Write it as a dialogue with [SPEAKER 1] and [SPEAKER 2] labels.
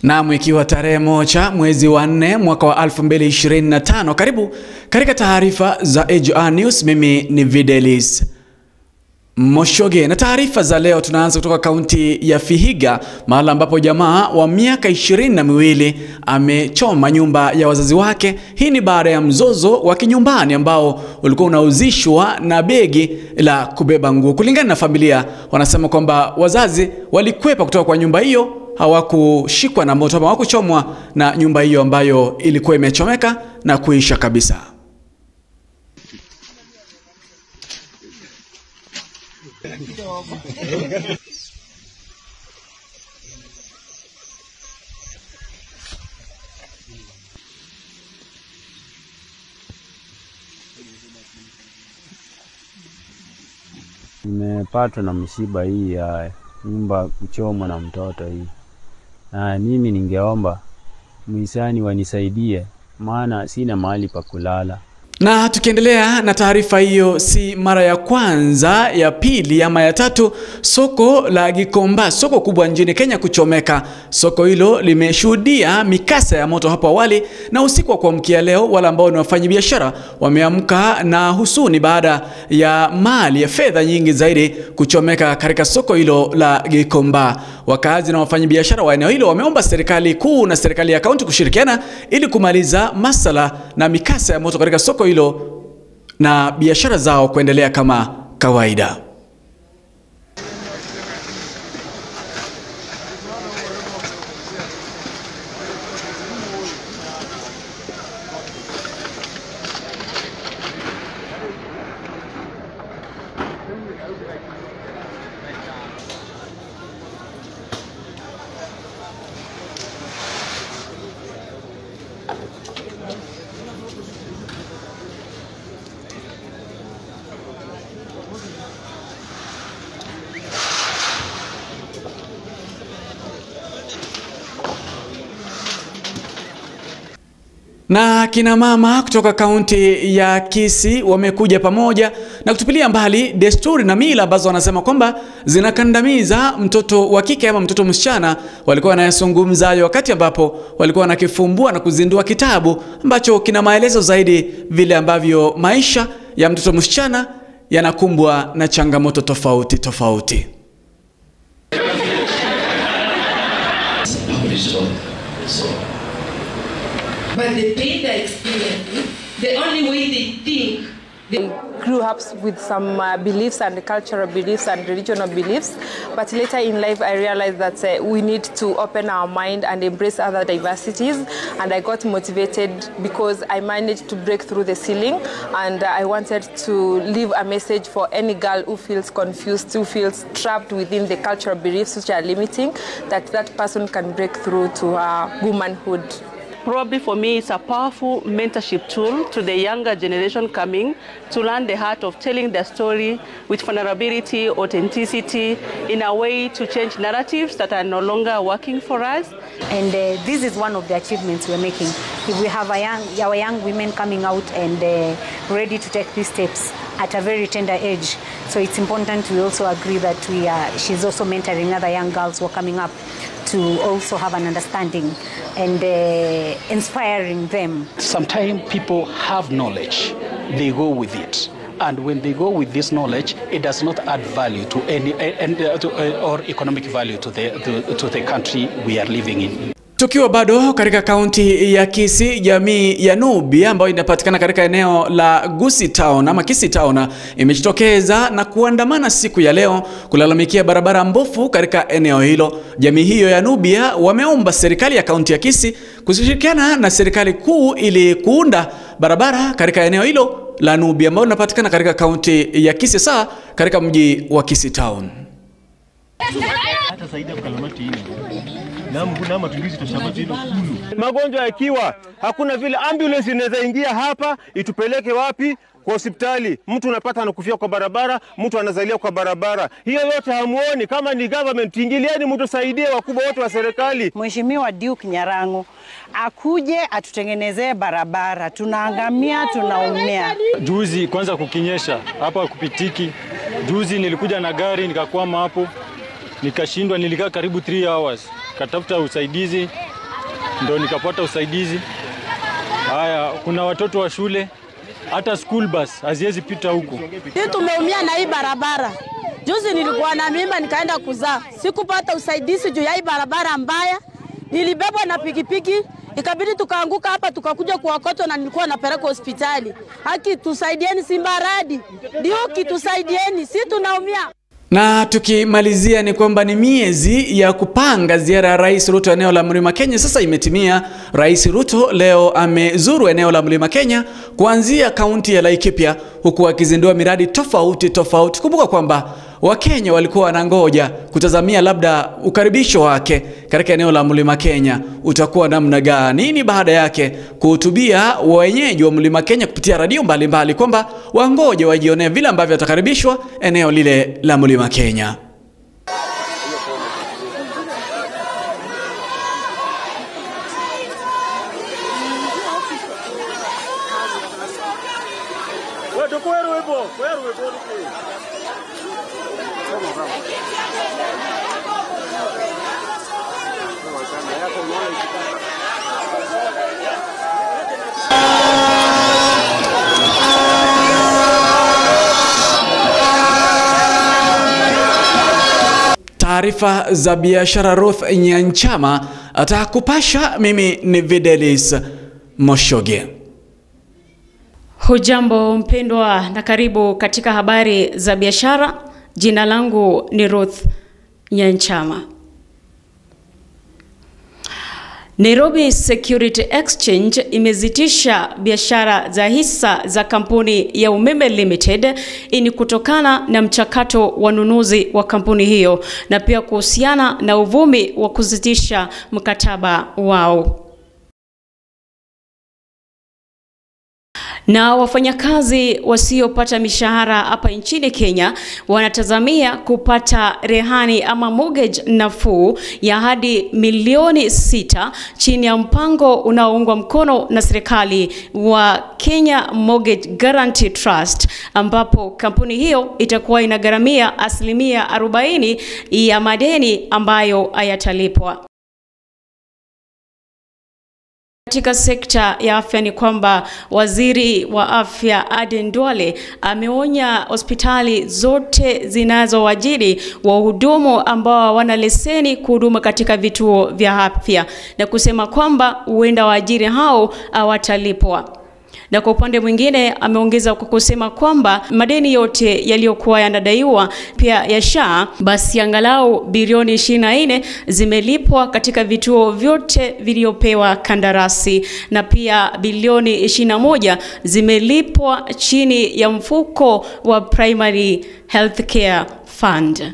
[SPEAKER 1] Naam, ikiwa tarehe 1 mwezi wa 4 mwaka wa 2025. Karibu katika taarifa za AGR News. Mimi ni Videlis Moshoge. Na taarifa za leo tunaanza kutoka kaunti ya Vihiga, mahala ambapo jamaa wa miaka 22 amechoma nyumba ya wazazi wake. Hii ni baada ya mzozo wa kinyumbani ambao ulikuwa unahusishwa na begi la kubeba nguo. Kulingana na familia, wanasema kwamba wazazi walikwepa kutoka kwa nyumba hiyo, hawakushikwa na moto, hawakuchomwa na nyumba hiyo ambayo ilikuwa imechomeka na kuisha kabisa.
[SPEAKER 2] Nimepatwa na msiba hii ya nyumba kuchomwa na mtoto hii. Na mimi ningeomba mwisani wanisaidie, maana sina mahali pa kulala.
[SPEAKER 1] Na tukiendelea na taarifa hiyo, si mara ya kwanza, ya pili ama ya tatu soko la Gikomba, soko kubwa nchini Kenya, kuchomeka. Soko hilo limeshuhudia mikasa ya moto hapo awali, na usiku wa kuamkia leo wale ambao ni wafanyabiashara wameamka na husuni baada ya mali ya fedha nyingi zaidi kuchomeka katika soko hilo la Gikomba. Wakazi na wafanyabiashara wa eneo hilo wameomba serikali kuu na serikali ya kaunti kushirikiana ili kumaliza masala na mikasa ya moto katika soko hilo na biashara zao kuendelea kama kawaida. Na kina mama kutoka kaunti ya Kisii wamekuja pamoja na kutupilia mbali desturi na mila ambazo wanasema kwamba zinakandamiza mtoto wa kike ama mtoto msichana. Walikuwa wanayazungumza hayo wakati ambapo walikuwa wanakifumbua na kuzindua kitabu ambacho kina maelezo zaidi vile ambavyo maisha ya mtoto msichana yanakumbwa na changamoto tofauti tofauti.
[SPEAKER 3] But the pain they experience, the only way they think.
[SPEAKER 4] They grew up with some beliefs and cultural beliefs and regional beliefs, but later in life I realized that we need to open our mind and embrace other diversities, and I got motivated because I managed to break through the ceiling, and I wanted to leave a message for any girl who feels confused, who feels trapped within the cultural beliefs which are limiting, that that person can break through to her womanhood.
[SPEAKER 5] Probably for me, it's a powerful mentorship tool to the younger generation coming to learn the art of telling their story with vulnerability, authenticity, in a way to change narratives that are no longer working for us.
[SPEAKER 6] And this is one of the achievements we're making. If we have our young women coming out and ready to take these steps at a very tender age, so it's important we also agree that she's also mentoring other young girls who are coming up to also have an understanding and inspiring them.
[SPEAKER 7] Sometimes people have knowledge, they go with it. And when they go with this knowledge, it does not add value to any or economic value to the country we are living in.
[SPEAKER 1] Tukiwa bado katika kaunti ya Kisii, jamii ya Nubia ambayo inapatikana katika eneo la Gusii Town ama Kisii Town imejitokeza na kuandamana siku ya leo kulalamikia barabara mbovu katika eneo hilo. Jamii hiyo ya Nubia wameomba serikali ya kaunti ya Kisii kushirikiana na serikali kuu ili kuunda barabara katika eneo hilo la Nubia ambayo inapatikana katika kaunti ya Kisii, saa katika mji wa Kisii Town.
[SPEAKER 8] Magonjwa yakiwa hakuna vile ambulance inaweza ingia hapa itupeleke wapi? Kwa hospitali. Mtu unapata anakufia kwa barabara, mtu anazalia kwa barabara. Hiyo yote hamuoni. Kama ni government, ingilieni mtusaidie, wakubwa wote wa serikali.
[SPEAKER 9] Mheshimiwa Duke Nyarango akuje atutengenezee barabara. Tunaangamia, tunaumia.
[SPEAKER 10] Juzi kwanza kukinyesha hapa kupitiki. Juzi nilikuja na gari nikakwama hapo. Nikashindwa, nilikaa karibu 3 hours. Nikatafuta usaidizi, ndio nikapata usaidizi. Haya, kuna watoto wa shule, hata school bus haziwezi pita huku.
[SPEAKER 11] Sisi tumeumia na hii barabara. Juzi nilikuwa na mimba nikaenda kuzaa. Sikupata usaidizi juu ya hii barabara mbaya. Nilibebwa na pikipiki, ikabidi tukaanguka hapa tukakuja kuokotwa na nilikuwa napelekwa hospitali. Haki tusaidieni Simba Radi. Ndio tusaidieni, sisi tunaumia.
[SPEAKER 1] Na tukimalizia ni kwamba ni miezi ya kupanga ziara ya Rais Ruto eneo la Mlima Kenya sasa imetimia. Rais Ruto leo amezuru eneo la Mlima Kenya kuanzia kaunti ya Laikipia, huku akizindua miradi tofauti tofauti. Kumbuka kwamba Wakenya walikuwa wanangoja kutazamia labda ukaribisho wake katika eneo la Mlima Kenya utakuwa namna gani. Ni baada yake kuhutubia wenyeji wa Mlima Kenya kupitia radio mbalimbali kwamba wangoje wajionee vile ambavyo atakaribishwa eneo lile la Mlima Kenya. Taarifa za biashara Ruth Nyanchama atakupasha. Mimi ni Videlis Moshoge.
[SPEAKER 12] Hujambo mpendwa na karibu katika habari za biashara. Jina langu ni Ruth Nyanchama. Nairobi Security Exchange imezitisha biashara za hisa za kampuni ya Umeme Limited ini kutokana na mchakato wa nunuzi wa kampuni hiyo na pia kuhusiana na uvumi wa kuzitisha mkataba wao. Na wafanyakazi wasiopata mishahara hapa nchini Kenya wanatazamia kupata rehani ama mortgage nafuu ya hadi milioni 6 chini ya mpango unaoungwa mkono na serikali wa Kenya Mortgage Guarantee Trust, ambapo kampuni hiyo itakuwa inagharamia 40% ya madeni ambayo hayatalipwa. Katika sekta ya afya ni kwamba waziri wa afya Aden Duale ameonya hospitali zote zinazoajiri wahudumu ambao hawana leseni kuhudumu katika vituo vya afya na kusema kwamba huenda waajiri hao hawatalipwa. Na kwa upande mwingine ameongeza kwa kusema kwamba madeni yote yaliyokuwa yanadaiwa pia ya SHA basi angalau bilioni 24 zimelipwa katika vituo vyote vilivyopewa kandarasi na pia bilioni 21 zimelipwa chini ya mfuko wa Primary Healthcare Fund.